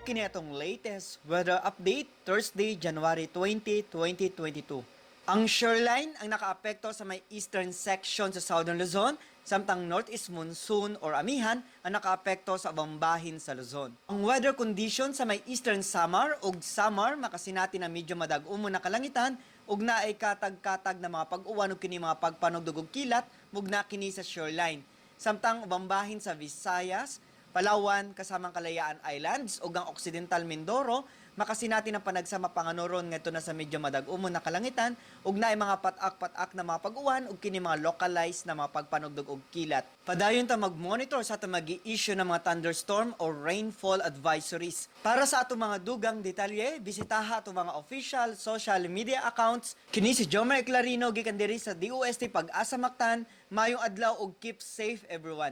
Kini atong latest weather update Thursday, January 20, 2022. Ang shoreline ang nakaapekto sa may eastern section sa Southern Luzon, samtang northeast monsoon or amihan ang nakaapekto sa ubang bahin sa Luzon. Ang weather condition sa may eastern Samar ug Samar makasinati na medyo madag-umon na kalangitan ug naay katag-katag na mga pag-uwan ug kini mga pagpanugdog og kilat mugna kini sa shoreline. Samtang ubang bahin sa Visayas, Palawan kasamang Kalayaan Islands ug ang Occidental Mindoro makasinati ng panagsama panganuron ngadto na sa medyo madag-umon na kalangitan ug naay mga pat-ak-pat-ak na mga pag-uwan ug kini mga localized na mga pagpanugdog og kilat. Padayon ta mag-monitor sa atong magi-issue ng mga thunderstorm or rainfall advisories. Para sa atong mga dugang detalye, bisitaha atong mga official social media accounts. Kini si Jomer Clarino gikan diri sa DOST Pag-asa Mactan. Maayong adlaw ug keep safe, everyone.